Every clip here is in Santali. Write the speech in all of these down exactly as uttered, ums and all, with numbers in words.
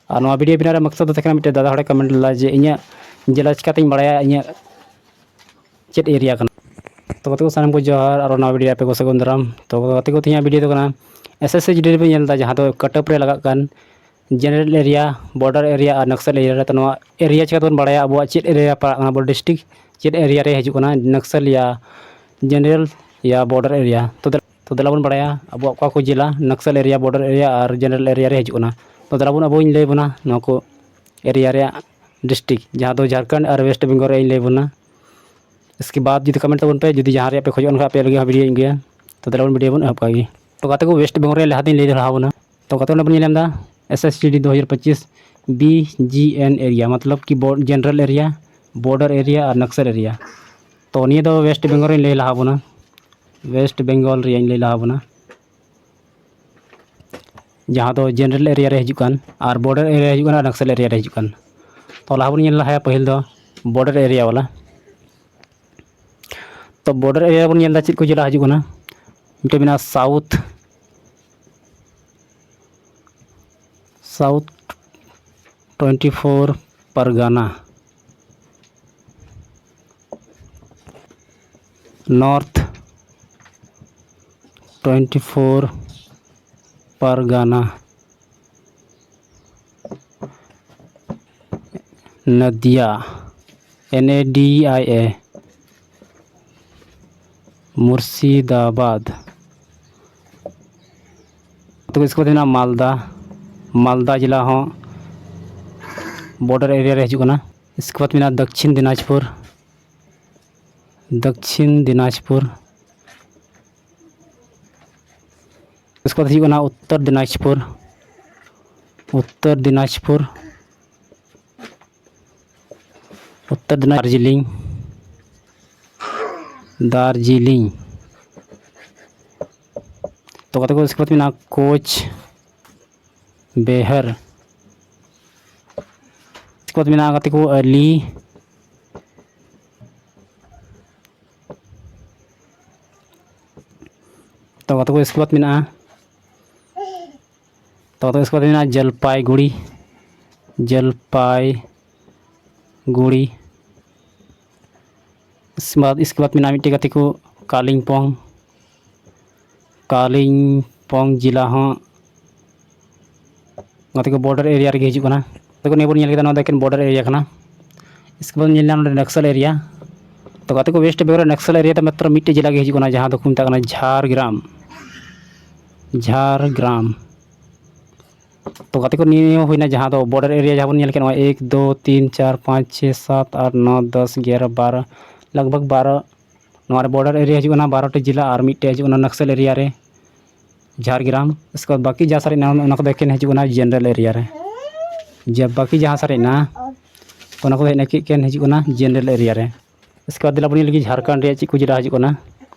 ᱟᱨ ᱱᱚᱣᱟ ᱵᱷᱤᱰᱤᱭᱳ ᱵᱮᱱᱟᱣ ᱨᱮᱭᱟᱜ ᱢᱚᱠᱥᱚᱫ ᱫᱚ ᱛᱟᱦᱮᱸ ᱠᱟᱱᱟ, ᱢᱤᱫᱴᱮᱱ ᱫᱟᱫᱟ ᱦᱚᱲᱮ ᱠᱚᱢᱮᱱᱴ ᱞᱮᱫᱟ ᱡᱮ ᱤᱧᱟᱹᱜ ᱡᱮᱞᱟ ᱪᱤᱠᱟᱹᱛᱤᱧ ᱵᱟᱲᱟᱭᱟ ᱤᱧᱟᱹᱜ ᱪᱮᱫ ᱮᱨᱤᱭᱟ ᱠᱟᱱᱟ᱾ ᱛᱚ ᱜᱟᱛᱮ ᱠᱚ, ᱥᱟᱱᱟᱢ ᱠᱚ ᱡᱚᱦᱟᱨ, ᱟᱨ ᱱᱚᱣᱟ ᱵᱷᱤᱰᱤᱭᱳ ᱟᱯᱮ ᱠᱚ ᱥᱟᱹᱜᱩᱱ ᱫᱟᱨᱟᱢ᱾ ᱛᱚ ᱜᱟᱛᱮ ᱠᱚ, ᱛᱮᱦᱮᱧᱟᱜ ᱵᱷᱤᱰᱤᱭᱳ ᱫᱚ ᱠᱟᱱᱟ ᱮᱥ ᱮᱥ ᱥᱤ ᱡᱤ ᱰᱤ ᱨᱮᱵᱚᱱ ᱧᱮᱞ ᱮᱫᱟ, ᱡᱟᱦᱟᱸ ᱫᱚ ᱠᱟᱴᱚᱯ ᱨᱮ ᱞᱟᱜᱟᱜ ᱠᱟᱱ ᱡᱮᱱᱟᱨᱮᱞ ᱮᱨᱤᱭᱟ, ᱵᱚᱨᱰᱟᱨ ᱮᱨᱤᱭᱟ ᱟᱨ ᱱᱚᱠᱥᱟᱞ ᱮᱨᱤᱭᱟ ᱨᱮ᱾ ᱛᱚ ᱱᱚᱣᱟ ᱮᱨᱤᱭᱟ ᱪᱤᱠᱟᱹ ᱛᱮᱵᱚᱱ ᱵᱟᱲᱟᱭᱟ ᱟᱵᱚᱣᱟᱜ ᱪᱮᱫ ᱮᱨᱤᱭᱟ ᱨᱮ ᱯᱟᱲᱟᱜ ᱠᱟᱱᱟ, ᱟᱵᱚ ᱰᱤᱥᱴᱨᱤᱠᱴ ᱪᱮᱫ ᱮᱨᱤᱭᱟ ᱨᱮ ᱦᱤᱡᱩᱜ ᱠᱟᱱᱟ, ᱱᱚᱠᱥᱟᱞ ᱭᱟ ᱡᱮᱱᱟᱨᱮᱞ ᱭᱟ ᱵᱚᱨᱰᱟᱨ ᱮᱨᱤᱭᱟ᱾ ᱛᱚ ᱫᱮ-, ᱛᱚ ᱫᱮᱞᱟ ᱵᱚᱱ ᱵᱟᱲᱟᱭᱟ ᱟᱵᱚᱣᱟᱜ ᱚᱠᱟ ᱠᱚ ᱡᱮᱞᱟ ᱱᱚᱠᱥᱟᱞ ᱮᱨᱤᱭᱟ, ᱵᱚᱨᱰᱟᱨ ᱮᱨᱤᱭᱟ ᱟᱨ ᱡᱮᱱᱟᱨᱮᱞ ᱮᱨᱤᱭᱟ ᱨᱮ ᱦᱤᱡᱩᱜ ᱠᱟᱱᱟ᱾ ᱛᱚ ᱫᱮᱞᱟ ᱵᱚᱱ ᱟᱵᱚᱧ ᱞᱟᱹᱭ ᱵᱚᱱᱟ ᱱᱚᱣᱟ ᱠᱚ ᱮᱨᱤᱭᱟ ᱨᱮᱭᱟᱜ ᱰᱤᱥᱴᱨᱤᱠᱴ, ᱡᱟᱦᱟᱸ ᱫᱚ ᱡᱷᱟᱲᱠᱷᱚᱸᱰ ᱟᱨ ᱣᱮᱥᱴ ᱵᱮᱝᱜᱚᱞ ᱨᱮ ᱤᱧ ᱞᱟᱹᱭ ᱵᱚᱱᱟ᱾ ᱤᱥᱠᱮ ᱵᱟᱫ ᱡᱩᱫᱤ ᱠᱚᱢᱮᱱᱴ ᱛᱟᱵᱚᱱ ᱯᱮ, ᱡᱩᱫᱤ ᱡᱟᱦᱟᱸ ᱨᱮᱭᱟᱜ ᱯᱮ ᱠᱷᱚᱡᱚᱜ ᱠᱟᱱ ᱠᱷᱟᱡ ᱟᱯᱮ ᱞᱟᱹᱜᱤᱫ ᱦᱚᱸ ᱵᱷᱤᱰᱤᱭᱳᱧ ᱟᱹᱜᱩᱭᱟ᱾ ᱛᱚ ᱫᱮᱞᱟ ᱵᱚᱱ ᱵᱷᱤᱰᱤᱭᱳ ᱵᱚᱱ ᱮᱦᱚᱵ ᱠᱟᱜ ᱜᱮ᱾ ᱛᱚ ᱜᱟᱛᱮ ᱠᱚ, ᱣᱮᱥᱴ ᱵᱮᱝᱜᱚᱞ ᱨᱮᱭᱟᱜ ᱞᱟᱦᱟ ᱫᱚᱧ ᱞᱟᱹᱭ ᱫᱚᱦᱲᱟ ᱟᱵᱚᱱᱟ᱾ ᱛᱚ ᱜᱟᱛᱮ, ᱚᱸᱰᱮ ᱵᱚᱱ ᱧᱮᱞ ᱧᱟᱢ ᱮᱫᱟ ᱮᱥ ᱮᱥ ᱥᱤ ᱡᱤ ᱰᱤ ᱫᱩ ᱦᱟᱡᱟᱨ ᱯᱚᱸᱪᱤᱥ ᱵᱤ ᱡᱤ ᱮᱱ ᱮᱨᱤᱭᱟ, ᱢᱚᱛᱞᱚᱵ ᱠᱤ ᱵᱚ-, ᱡᱮᱱᱟᱨᱮᱞ ᱮᱨᱤᱭᱟ, ᱵᱚᱨᱰᱟᱨ ᱮᱨᱤᱭᱟ ᱟᱨ ᱱᱚᱠᱥᱟᱞ ᱮᱨᱤᱭᱟ᱾ ᱛᱚ ᱱᱤᱭᱟᱹ ᱫᱚ ᱣᱮᱥᱴ ᱵᱮᱝᱜᱚᱞ ᱨᱮᱧ ᱞᱟᱹᱭ ᱞᱟᱦᱟ ᱟᱵᱚᱱᱟ, ᱣᱮᱥᱴ ᱵᱮᱝᱜᱚᱞ ᱨᱮᱭᱟᱜ ᱤᱧ ᱞᱟᱹᱭ ᱞᱟᱦᱟ ᱟᱵᱚᱱᱟ, ᱡᱟᱦᱟᱸ ᱫᱚ ᱡᱮᱱᱟᱨᱮᱞ ᱮᱨᱤᱭᱟ ᱨᱮ ᱦᱤᱡᱩᱜ ᱠᱟᱱ ᱟᱨ ᱵᱚᱨᱰᱟᱨ ᱮᱨᱤᱭᱟ ᱨᱮ ᱦᱤᱡᱩᱜ ᱠᱟᱱ ᱟᱨ ᱱᱚᱠᱥᱟᱞ ᱮᱨᱤᱭᱟ ᱨᱮ ᱦᱤᱡᱩᱜ ᱠᱟᱱ᱾ ᱛᱚ ᱞᱟᱦᱟ ᱵᱚᱱ ᱧᱮᱞ ᱞᱟᱦᱟᱭᱟ ᱯᱟᱹᱦᱤᱞ ᱫᱚ ᱵᱚᱨᱰᱟᱨ ᱮᱨᱤᱭᱟ ᱵᱟᱞᱟ᱾ ᱛᱚ ᱵᱚᱨᱰᱟᱨ ᱮᱨᱤᱭᱟ ᱨᱮᱵᱚᱱ ᱧᱮᱞ ᱮᱫᱟ ᱪᱮᱫ ᱠᱚ ᱡᱮᱞᱟ ᱦᱤᱡᱩᱜ ᱠᱟᱱᱟ᱾ ᱢᱤᱫᱴᱮᱱ ᱢᱮᱱᱟᱜᱼᱟ ᱥᱟᱣᱩᱛᱷ, ᱥᱟᱣᱩᱛᱷ ᱴᱩᱭᱮᱱᱴᱤ ᱯᱷᱳᱨ ᱯᱟᱨᱜᱟᱱᱟ, ᱱᱚᱨᱛᱷ ᱴᱩᱭᱮᱱᱴᱤ ᱯᱷᱳᱨ ᱯᱟᱨᱜᱟᱱᱟ, ᱱᱟᱫᱤᱭᱟ, ᱮᱱ ᱮ ᱰᱤ ᱟᱭ ᱮ, ᱢᱩᱨᱥᱤᱫᱟᱵᱟᱫᱽ᱾ ᱛᱚᱵᱮ ᱤᱥᱠᱮ ᱵᱟᱫ ᱢᱮᱱᱟᱜᱼᱟ ᱢᱟᱞᱫᱟ, ᱢᱟᱞᱫᱟ ᱡᱮᱞᱟ ᱦᱚᱸ ᱵᱚᱨᱰᱟᱨ ᱮᱨᱤᱭᱟ ᱨᱮ ᱦᱤᱡᱩᱜ ᱠᱟᱱᱟ᱾ ᱤᱥᱠᱮ ᱵᱟᱫ ᱢᱮᱱᱟᱜᱼᱟ ᱫᱚᱠᱠᱷᱤᱱ ᱫᱤᱱᱟᱡᱽᱯᱩᱨ, ᱫᱚᱠᱠᱷᱤᱱ ᱫᱤᱱᱟᱡᱽᱯᱩᱨ᱾ ᱤᱥᱠᱮ ᱵᱟᱫ ᱦᱩᱭᱩᱜ ᱠᱟᱱᱟ ᱩᱛᱛᱚᱨ ᱫᱤᱱᱟᱡᱽᱯᱩᱨ, ᱩᱛᱛᱚᱨ ᱫᱤᱱᱟᱡᱽᱯᱩᱨ, ᱩᱛᱛᱚᱨ ᱫᱤᱱᱟᱡᱽ, ᱫᱟᱨᱡᱤᱞᱤᱝ, ᱫᱟᱨᱡᱤᱞᱤᱝ᱾ ᱛᱚ ᱜᱟᱛᱮ ᱠᱚ, ᱤᱥᱠᱮ ᱵᱟᱫ ᱢᱮᱱᱟᱜᱼᱟ ᱠᱳᱪ ᱵᱮᱦᱟᱨ᱾ ᱤᱥᱠᱮ ᱵᱟᱫ ᱢᱮᱱᱟᱜᱼᱟ ᱜᱟᱛᱮ ᱠᱚ ᱟᱞᱤ᱾ ᱛᱚ ᱜᱟᱛᱮ ᱠᱚ, ᱤᱥᱠᱮ ᱵᱟᱫ ᱢᱮᱱᱟᱜᱼᱟ, ᱛᱚ ᱜᱟᱛᱮ ᱠᱚ, ᱤᱥᱠᱮ ᱵᱟᱫ ᱢᱮᱱᱟᱜᱼᱟ ᱡᱚᱞᱯᱟᱭᱜᱩᱲᱤ᱾ ᱡᱚᱞᱯᱟᱭᱜᱩᱲᱤ᱾ ᱤᱥᱠᱮ ᱵᱟᱫ ᱤᱥᱠᱮ ᱵᱟᱫ ᱢᱮᱱᱟᱜᱼᱟ ᱢᱤᱫᱴᱮᱡ ᱜᱟᱛᱮ ᱠᱚ ᱠᱟᱞᱤᱢᱯᱚᱝ᱾ ᱠᱟᱞᱤᱢᱯᱚᱝ ᱡᱮᱞᱟ ᱦᱚᱸ ᱜᱟᱛᱮ ᱠᱚ ᱵᱚᱨᱰᱟᱨ ᱮᱨᱤᱭᱟ ᱨᱮᱜᱮ ᱦᱤᱡᱩᱜ ᱠᱟᱱᱟ᱾ ᱜᱟᱛᱮ ᱠᱚ ᱱᱤᱭᱟᱹ ᱵᱚᱱ ᱧᱮᱞ ᱠᱮᱫᱟ, ᱱᱚᱣᱟ ᱫᱚ ᱮᱠᱮᱱ ᱵᱚᱨᱰᱟᱨ ᱮᱨᱤᱭᱟ ᱠᱟᱱᱟ᱾ ᱤᱥᱠᱮ ᱵᱟᱫ ᱧᱮᱞ ᱧᱟᱢ ᱱᱚᱰᱮ ᱱᱚᱠᱥᱟᱞ ᱮᱨᱤᱭᱟ᱾ ᱛᱚ ᱜᱟᱛᱮ ᱠᱚ ᱳᱭᱮᱥᱴ ᱵᱮᱝᱜᱚᱞ ᱨᱮ ᱱᱚᱠᱥᱟᱞ ᱮᱨᱤᱭᱟ ᱫᱚ ᱢᱟᱛᱨᱚ ᱢᱤᱫᱴᱮᱡ ᱡᱮᱞᱟ ᱜᱮ ᱦᱤᱡᱩᱜ ᱠᱟᱱᱟ, ᱡᱟᱦᱟᱸ ᱫᱚᱠᱚ ᱢᱮᱛᱟᱜ ᱠᱟᱱᱟ ᱡᱷᱟᱲᱜᱨᱟᱢ᱾ ᱡᱷᱟᱲᱜᱨᱟᱢ᱾ ᱛᱚ ᱜᱟᱛᱮ ᱠᱚ ᱱᱤᱭᱟᱹ ᱦᱩᱭᱱᱟ ᱡᱟᱦᱟᱸ ᱫᱚ ᱵᱚᱨᱰᱟᱨ ᱮᱨᱤᱭᱟ ᱡᱟᱦᱟᱸ ᱵᱚᱱ ᱧᱮᱞ ᱠᱮᱫ, ᱱᱚᱣᱟ ᱮᱠ ᱫᱩ ᱛᱤᱱ ᱪᱟᱨ ᱯᱟᱸᱪ ᱪᱷᱮ ᱥᱟᱛ ᱟᱴ ᱱᱚ ᱫᱚᱥ ᱮᱜᱟᱨᱚ ᱵᱟᱨᱚ, ᱞᱟᱜᱽ ᱵᱷᱟᱜᱽ ᱵᱟᱨᱚ᱾ ᱱᱚᱣᱟ ᱨᱮ ᱵᱚᱨᱰᱟᱨ ᱮᱨᱤᱭᱟ ᱦᱤᱡᱩᱜ ᱠᱟᱱᱟ ᱵᱟᱨᱚᱴᱤ ᱡᱮᱞᱟ ᱟᱨ ᱢᱤᱫᱴᱮᱡ ᱦᱤᱡᱩᱜ ᱠᱟᱱᱟ ᱱᱚᱠᱥᱟᱞ ᱮᱨᱤᱭᱟ ᱨᱮ ᱡᱷᱟᱲᱜᱨᱟᱢ᱾ ᱤᱥᱠᱮ ᱵᱟᱫ ᱵᱟᱹᱠᱤ ᱡᱟᱦᱟᱸ ᱥᱟᱨᱮᱡ ᱮᱱᱟ ᱚᱱᱟ ᱠᱚᱫᱚ ᱮᱠᱮᱱ ᱦᱤᱡᱩᱜ ᱠᱟᱱᱟ ᱡᱮᱱᱟᱨᱟᱞ ᱮᱨᱤᱭᱟ ᱨᱮ᱾ ᱡᱮ ᱵᱟᱹᱠᱤ ᱡᱟᱦᱟᱸ ᱥᱟᱨᱮᱡ ᱮᱱᱟ ᱚᱱᱟ ᱠᱚᱫᱚ ᱦᱮᱡ ᱮᱱᱟ ᱮᱠᱮᱱ ᱦᱤᱡᱩᱜ ᱠᱟᱱᱟ ᱡᱮᱱᱟᱨᱮᱞ ᱮᱨᱤᱭᱟ ᱨᱮ᱾ ᱤᱥᱠᱮ ᱵᱟᱫ ᱫᱮᱞᱟ ᱵᱚᱱ ᱧᱮᱞ ᱞᱮᱜᱮ ᱡᱷᱟᱲᱠᱷᱚᱸᱰ ᱨᱮᱭᱟᱜ ᱪᱮᱫ ᱠᱚ ᱡᱮᱞᱟ ᱦᱤᱡᱩᱜ ᱠᱟᱱᱟ᱾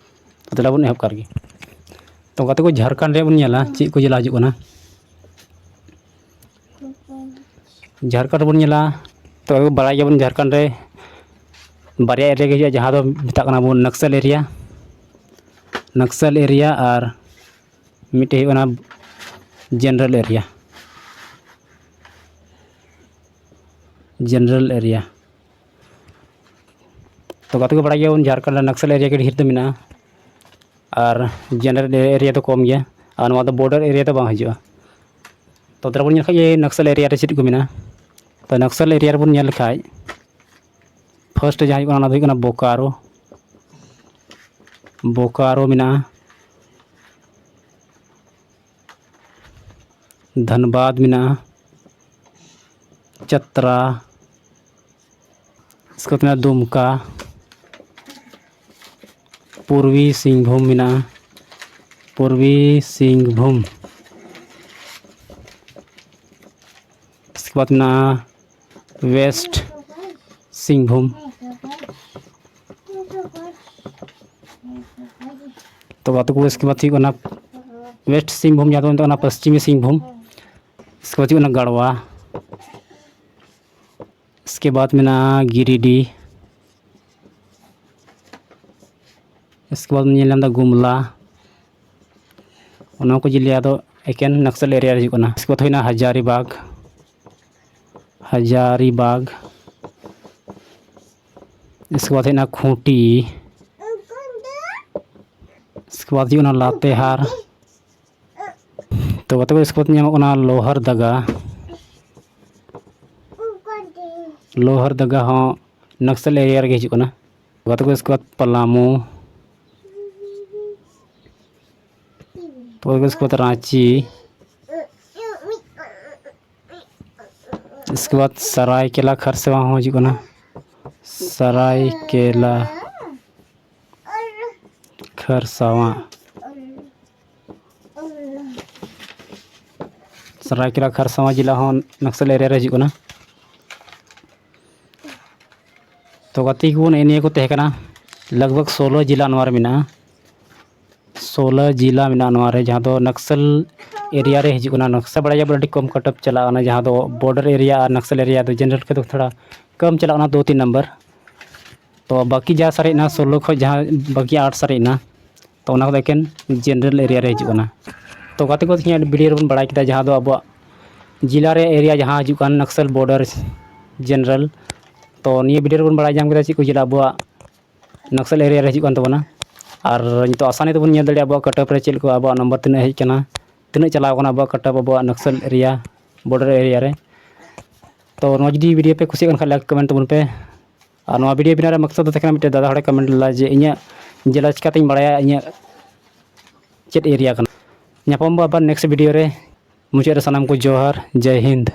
ᱛᱚ ᱫᱮᱞᱟ ᱵᱚᱱ ᱮᱦᱚᱵ ᱠᱟᱜ ᱞᱮᱜᱮ᱾ ᱛᱚ ᱜᱟᱛᱮ ᱠᱚ ᱡᱷᱟᱲᱠᱷᱚᱸᱰ ᱨᱮᱭᱟᱜ ᱵᱚᱱ ᱧᱮᱞᱟ ᱪᱮᱫ ᱠᱚ ᱡᱮᱞᱟ ᱦᱤᱡᱩᱜ ᱠᱟᱱᱟ᱾ ᱡᱷᱟᱲᱠᱷᱚᱸᱰ ᱨᱮᱵᱚᱱ ᱧᱮᱞᱟ, ᱛᱚ ᱵᱟᱲᱟᱭ ᱜᱮᱭᱟᱵᱚᱱ ᱡᱷᱟᱲᱠᱷᱚᱸᱰ ᱨᱮ ᱵᱟᱨᱭᱟ ᱮᱨᱤᱭᱟ ᱜᱮ ᱦᱤᱡᱩᱜᱼᱟ, ᱡᱟᱦᱟᱸ ᱫᱚ ᱢᱮᱛᱟᱜ ᱠᱟᱱᱟ ᱵᱚᱱ ᱱᱚᱠᱥᱟᱞ ᱮᱨᱤᱭᱟ, ᱱᱚᱠᱥᱟᱞ ᱮᱨᱤᱭᱟ ᱟᱨ ᱢᱤᱫᱴᱮᱡ ᱦᱩᱭᱩᱜ ᱠᱟᱱᱟ ᱡᱮᱱᱟᱨᱮᱞ ᱮᱨᱤᱭᱟ᱾ General area. ᱛᱚ ᱜᱟᱛᱮ ᱠᱚ ᱵᱟᱲᱟᱭ ᱜᱮᱭᱟᱵᱚᱱ ᱡᱷᱟᱲᱠᱷᱚᱸᱰ ᱨᱮ ᱱᱚᱠᱥᱟᱞ ᱮᱨᱤᱭᱟ ᱜᱮ ᱰᱷᱮᱨ ᱫᱚ ᱢᱮᱱᱟᱜᱼᱟ ᱟᱨ ᱡᱮᱱᱟᱨᱮᱞ ᱮᱨᱤᱭᱟ ᱫᱚ ᱠᱚᱢ ᱜᱮᱭᱟ, ᱟᱨ ᱱᱚᱣᱟ ᱫᱚ ᱵᱚᱨᱰᱟᱨ ᱮᱨᱤᱭᱟ ᱫᱚ ᱵᱟᱝ ᱦᱤᱡᱩᱜᱼᱟ᱾ ᱛᱚ ᱛᱟᱨᱟ ᱵᱚᱱ ᱧᱮᱞ ᱠᱷᱟᱡ ᱜᱮ ᱱᱚᱠᱥᱟᱞ ᱮᱨᱤᱭᱟ ᱨᱮ ᱪᱮᱫ ᱠᱚ ᱢᱮᱱᱟᱜᱼᱟ᱾ ᱛᱚ ᱱᱚᱠᱥᱟᱞ ᱮᱨᱤᱭᱟ ᱨᱮᱵᱚᱱ ᱧᱮᱞ ᱞᱮᱠᱷᱟᱡ ᱯᱷᱟᱥᱴ ᱨᱮ ᱡᱟᱦᱟᱸ ᱦᱩᱭᱩᱜ ᱠᱟᱱᱟ ᱚᱱᱟ ᱫᱚ ᱦᱩᱭᱩᱜ ᱠᱟᱱᱟ ᱵᱳᱠᱟᱨᱳ᱾ ᱵᱳᱠᱟᱨᱳ ᱢᱮᱱᱟᱜᱼᱟ, ᱫᱷᱟᱱᱵᱟᱫᱽ ᱢᱮᱱᱟᱜᱼᱟ, ᱪᱟᱛᱨᱟ, ᱤᱥᱠᱮ ᱵᱟᱫ ᱢᱮᱱᱟᱜᱼᱟ ᱫᱩᱢᱠᱟ, ᱯᱩᱨᱵᱤ ᱥᱤᱝᱵᱷᱩᱢ ᱢᱮᱱᱟᱜᱼᱟ, ᱯᱩᱨᱵᱤ ᱥᱤᱝᱵᱷᱩᱢ᱾ ᱤᱥᱠᱮ ᱵᱟᱫ ᱢᱮᱱᱟᱜᱼᱟ ᱳᱭᱮᱥᱴ ᱥᱤᱝᱵᱷᱩᱢ᱾ ᱛᱚ ᱜᱟᱛᱮ ᱠᱚ ᱤᱥᱠᱮ ᱵᱟᱫ ᱦᱩᱭᱩᱜ ᱠᱟᱱᱟ ᱳᱭᱮᱥᱴ ᱥᱤᱝᱵᱷᱩᱢ, ᱡᱟᱦᱟᱸ ᱫᱚ ᱢᱮᱛᱟᱜ ᱠᱟᱱᱟ ᱯᱚᱥᱪᱤᱢᱤ ᱥᱤᱝᱵᱷᱩᱢ᱾ ᱤᱥᱠᱮ ᱵᱟᱫ ᱦᱩᱭᱩᱜ ᱠᱟᱱᱟ ᱜᱟᱲᱣᱟ᱾ ᱤᱥᱠᱮ ᱵᱟᱫ ᱢᱮᱱᱟᱜᱼᱟ ᱜᱤᱨᱤᱰᱤ᱾ ᱤᱥᱠᱮ ᱵᱟᱫ ᱧᱮᱞ ᱧᱟᱢ ᱮᱫᱟ ᱜᱩᱢᱞᱟ᱾ ᱚᱱᱟ ᱠᱚ ᱡᱮᱞᱟ ᱫᱚ ᱮᱠᱮᱱ ᱱᱚᱠᱥᱟᱞ ᱮᱨᱤᱭᱟ ᱨᱮ ᱦᱤᱡᱩᱜ ᱠᱟᱱᱟ᱾ ᱤᱥᱠᱮ ᱵᱟᱫ ᱦᱩᱭᱱᱟ ᱦᱟᱡᱟᱨᱤᱵᱟᱜᱽ᱾ ᱦᱟᱡᱟᱨᱤᱵᱟᱜᱽ, ᱤᱥᱠᱮ ᱵᱟᱫᱽ ᱦᱮᱡ ᱮᱱᱟ ᱠᱷᱩᱸᱴᱤ, ᱤᱥᱠᱮ ᱵᱟᱫᱽ ᱦᱩᱭᱩᱜ ᱠᱟᱱᱟ ᱞᱟᱛᱮᱦᱟᱨ᱾ ᱛᱚ ᱜᱟᱛᱮ ᱠᱚ, ᱤᱥᱠᱮ ᱵᱟᱫᱽ ᱧᱟᱢᱚᱜ ᱠᱟᱱᱟ ᱞᱳᱦᱟᱨᱫᱟᱜᱟ᱾ ᱞᱳᱦᱟᱨᱫᱟᱜᱟ ᱦᱚᱸ ᱱᱚᱠᱥᱚᱞ ᱮᱨᱤᱭᱟ ᱨᱮᱜᱮ ᱦᱤᱡᱩᱜ ᱠᱟᱱᱟ᱾ ᱜᱟᱛᱮ ᱠᱚ, ᱤᱥᱠᱮ ᱵᱟᱫᱽ ᱯᱟᱞᱟᱢᱩ, ᱛᱚ ᱤᱥᱠᱮ ᱵᱟᱫᱽ ᱨᱟᱸᱪᱤ, ᱤᱥᱠᱮ ᱵᱟᱫᱽ ᱥᱟᱨᱟᱭᱠᱮᱞᱟ ᱠᱷᱟᱨᱥᱟᱣᱟ ᱦᱚᱸ ᱦᱤᱡᱩᱜ ᱠᱟᱱᱟ᱾ ᱥᱟᱨᱟᱭᱠᱮᱞᱟ ᱠᱷᱟᱨᱥᱟᱣᱟ, ᱥᱟᱨᱟᱭᱠᱮᱞᱟ ᱠᱷᱟᱨᱥᱟᱣᱟ ᱡᱮᱞᱟ ᱦᱚᱸ ᱱᱚᱠᱥᱚᱞ ᱮᱨᱤᱭᱟ ᱨᱮ ᱦᱤᱡᱩᱜ ᱠᱟᱱᱟ᱾ ᱛᱚ ᱜᱟᱛᱮ ᱠᱚ, ᱱᱮᱜᱼᱮ ᱱᱤᱭᱟᱹ ᱠᱚ ᱛᱟᱦᱮᱸ ᱠᱟᱱᱟ ᱞᱟᱜᱽ ᱵᱷᱟᱜᱽ ᱥᱳᱞᱳ ᱡᱮᱞᱟ ᱱᱚᱣᱟ ᱨᱮ ᱢᱮᱱᱟᱜᱼᱟ᱾ ᱥᱳᱞᱳ ᱡᱮᱞᱟ ᱢᱮᱱᱟᱜᱼᱟ ᱱᱚᱣᱟ ᱨᱮ, ᱡᱟᱦᱟᱸ ᱫᱚ ᱱᱚᱠᱥᱚᱞ ᱮᱨᱤᱭᱟ ᱨᱮ ᱦᱤᱡᱩᱜ ᱠᱟᱱᱟ᱾ ᱱᱚᱠᱥᱚᱞ ᱵᱟᱲᱟᱭ ᱜᱮᱭᱟ ᱵᱚᱱ, ᱟᱹᱰᱤ ᱠᱚᱢ ᱠᱟᱴᱟᱯ ᱪᱟᱞᱟᱜ ᱠᱟᱱᱟ, ᱡᱟᱦᱟᱸ ᱫᱚ ᱵᱚᱨᱰᱟᱨ ᱮᱨᱤᱭᱟ ᱟᱨ ᱱᱚᱠᱥᱚᱞ ᱮᱨᱤᱭᱟ ᱫᱚ ᱡᱮᱱᱟᱨᱮᱞ ᱠᱷᱚᱱ ᱫᱚ ᱛᱷᱚᱲᱟ ᱠᱚᱢ ᱪᱟᱞᱟᱜ ᱠᱟᱱᱟ, ᱫᱩ ᱛᱤᱱ ᱱᱟᱢᱵᱟᱨ᱾ ᱛᱚ ᱵᱟᱹᱠᱤ ᱡᱟᱦᱟᱸ ᱥᱟᱨᱮᱡ ᱮᱱᱟ ᱥᱳᱞᱳ ᱠᱷᱚᱱ, ᱡᱟᱦᱟᱸ ᱵᱟᱹᱠᱤ ᱟᱴ ᱥᱟᱨᱮᱡ ᱮᱱᱟ, ᱛᱚ ᱚᱱᱟ ᱠᱚᱫᱚ ᱮᱠᱮᱱ ᱡᱮᱱᱟᱨᱮᱞ ᱮᱨᱤᱭᱟ ᱨᱮ ᱦᱤᱡᱩᱜ ᱠᱟᱱᱟ᱾ ᱛᱚ ᱜᱟᱛᱮ ᱠᱚ, ᱛᱮᱦᱮᱧᱟᱜ ᱵᱷᱤᱰᱤᱭᱳ ᱨᱮᱵᱚᱱ ᱵᱟᱲᱟᱭ ᱠᱮᱫᱟ ᱡᱟᱦᱟᱸ ᱫᱚ ᱟᱵᱚᱣᱟᱜ ᱡᱮᱞᱟ ᱨᱮ ᱮᱨᱤᱭᱟ ᱡᱟᱦᱟᱸ ᱦᱤᱡᱩᱜ ᱠᱟᱱ ᱱᱚᱠᱥᱚᱞ ᱵᱚᱨᱰᱟᱨ ᱡᱮᱱᱟᱨᱮᱞ᱾ ᱛᱚ ᱱᱤᱭᱟᱹ ᱵᱷᱤᱰᱤᱭᱳ ᱨᱮᱵᱚᱱ ᱵᱟᱲᱟᱭ ᱧᱟᱢ ᱠᱮᱫᱟ ᱪᱮᱫ ᱠᱚ ᱡᱮᱞᱟ ᱟᱵᱚᱣᱟᱜ ᱱᱚᱠᱥᱚᱞ ᱮᱨᱤᱭᱟ ᱨᱮ ᱦᱤᱡᱩᱜ ᱠᱟᱱ ᱛᱟᱵᱚᱱᱟ᱾ ᱟᱨ ᱱᱤᱛᱚᱜ ᱟᱥᱟᱱᱤ ᱛᱮᱵᱚᱱ ᱧᱮᱞ ᱫᱟᱲᱮᱭᱟᱜᱼᱟ ᱟᱵᱚᱣᱟᱜ ᱠᱟᱴᱟᱯ ᱨᱮ ᱪᱮᱫ ᱞᱮᱠᱟ ᱟᱵᱚᱣᱟᱜ ᱱᱚᱢᱵᱚᱨ ᱛᱤᱱᱟᱹᱜ ᱦᱮᱡ ᱠᱟᱱᱟ, ᱛᱤᱱᱟᱹᱜ ᱪᱟᱞᱟᱣ ᱠᱟᱱᱟ ᱟᱵᱚᱣᱟᱜ ᱠᱟᱴᱟᱯ ᱟᱵᱚᱣᱟᱜ ᱱᱚᱠᱥᱚᱞ ᱮᱨᱤᱭᱟ, ᱵᱚᱨᱰᱟᱨ ᱮᱨᱤᱭᱟ ᱨᱮ᱾ ᱛᱚ ᱱᱚᱣᱟ ᱡᱩᱫᱤ ᱵᱷᱤᱰᱤᱭᱳ ᱯᱮ ᱠᱩᱥᱤᱭᱟᱜ ᱠᱟᱱ ᱠᱷᱟᱱ, ᱞᱟᱭᱤᱠ ᱠᱚᱢᱮᱱᱴ ᱛᱟᱵᱚᱱ ᱯᱮ᱾ ᱟᱨ ᱱᱚᱣᱟ ᱵᱷᱤᱰᱤᱭᱳ ᱵᱮᱱᱟᱣ ᱨᱮᱭᱟᱜ ᱢᱚᱠᱥᱚᱫ ᱫᱚ ᱛᱟᱦᱮᱸ ᱠᱟᱱᱟ, ᱢᱤᱫᱴᱮᱱ ᱫᱟᱫᱟ ᱦᱚᱲᱮ ᱠᱚᱢᱮᱱᱴ ᱞᱮᱫᱟ ᱡᱮ ᱤᱧᱟᱹᱜ ᱡᱮᱞᱟ ᱪᱤᱠᱟᱹᱛᱤᱧ ᱵᱟᱲᱟᱭᱟ ᱤᱧᱟᱹᱜ ᱪᱮᱫ ᱮᱨᱤᱭᱟ ᱠᱟᱱᱟ᱾ ᱧᱟᱯᱟᱢ ᱵᱚ ᱟᱵᱟᱨ ᱱᱮᱠᱥᱴ ᱵᱷᱤᱰᱤᱭᱳ ᱨᱮ᱾ ᱢᱩᱪᱟᱹᱫ ᱨᱮ ᱥᱟᱱᱟᱢ ᱠᱚ ᱡᱚᱦᱟᱨ, ᱡᱟᱭ ᱦᱤᱱᱫ᱾